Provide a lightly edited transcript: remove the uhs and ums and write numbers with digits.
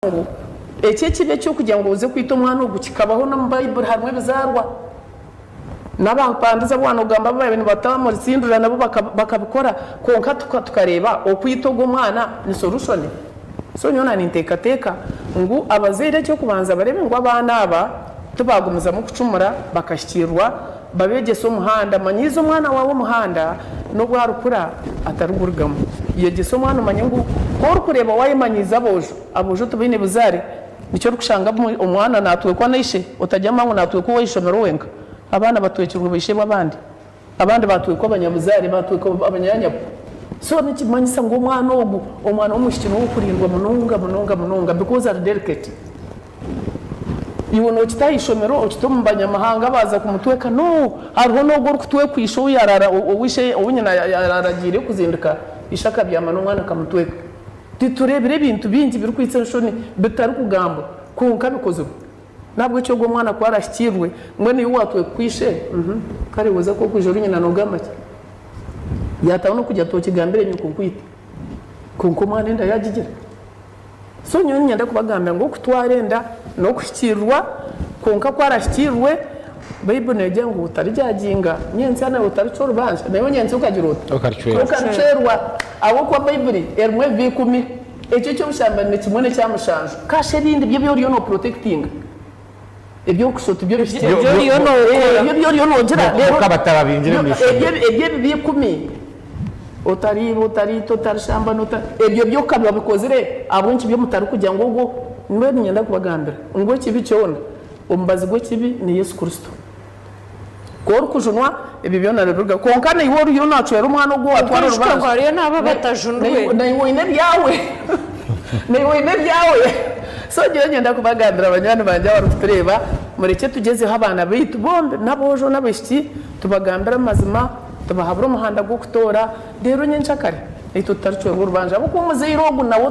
Ngu eki ekibi eky'okugira ngu oze kwita omwana ogu kikabaho n'omu Baiburi harimu ebizaarwa. N'abapandize abu waanogamba abu baabaire nibata omuri Tsindura nabo bakabikora kwonka tukareeba okwita ogwo omwana ni solution. So nyowe naaninteekateeka ngu abazaire eky'okubanza bareebe ngu abaana aba tibaagumizamu kucumura bakahikiirwa Babeegyese omuhanda. Manyiiza omwana waawe omuhanda, n'obu arikura atarigurugamu. Yegyesa omwana omanye ngu ku orikureeba waayemanyiiza aboojo, aboojo tibaine buzaare. Nikyo orikushanga obumwe omwana naatwekwa na ishe, otagyamba ngu naatwekwa ow'eishomero wenka. Abaana batwekirwe baishebo abandi. Abandi baatwekwa abanyabuzaare, baatwekwa abanyaanyabo. So nikimanyisa ngu omwana ogu, omwana w'omwishiki n'ow'okurindwa munonga munonga munonga because ari delicate. Iwe nookita aha ishomero okita omu banyamahanga baaza kumutweka? No! Hariho n'ogwo orikutwekwa ishe ou yaaraara ou ishe ou nyina yaaragiire kuzindika, ishe akabyama n'omwana akamutweka. Titureebire ebintu bingi birikwitsa enshoni bitarikugambwa kwonka bikozirwe. N'ahabw'ekyo ogwo omwana ku araahikiirwe, mbwenu iwe waatwekwa ishe? Uhmm. Kare waza ku orikwija ori nyina noogamba ki? Yaataho n'okugira ati okigambire nyoko nkwite. Kwonka omwana enda yaagigira. So nyowe niinyenda kubagambira ngu okutwara enda n'okuhikiirirwa, kwonka ku araahikiirirwe, Baiburi neegira ngu otarigyaginga nyentsya nawe otaricwa orubanja, naiwe nyentsya okagira ota? Okarucwerwa. Okarucwerwa. Ahabw'okuba Baiburi erimu ebibi ikumi, ekyo eky'obushambani ni kimwe n'ekya mushanju. Kashi ebindi byo ebi oriyo noopurotekitinga, eby'okushusha oti byo bihikire. Ebi oriyo nookora. Ebyo ebi oriyo noogira, reero Bo ka batababingire omu ishomero. Eby'ebibi ikumi. Otariiba, otariita, otarishambana, ota. Ebyo byoka babikozire ahabw'enki byo mutarikugira ngu ogwo. Mbwenu niinyenda kubagambira ngu ekibi kyona, omubazi gw'ekibi ni Yesu Kristo. Ku orikujunwa, ebyo byona nibirugaho. Kwonka naiwe oriyo naacwera omwana ogwo owaatwara Kwonka orubanja, hariyo n'abo abatajunirwe. Naiwe oine ebyawe. Naiwe oine ebyawe. So nyowe niinyenda kubagambira banywani bangye abarikutureeba, murekye tugyezeho abaana baitu bombi, n'aboojo n'abaishiki, tubagambire amazima. Tubahabure omuhanda gw'okutoora, reero nyenkyakare naitwe tutaricwerwa orubanja ahabw'okuba omuzaire ogu nawe.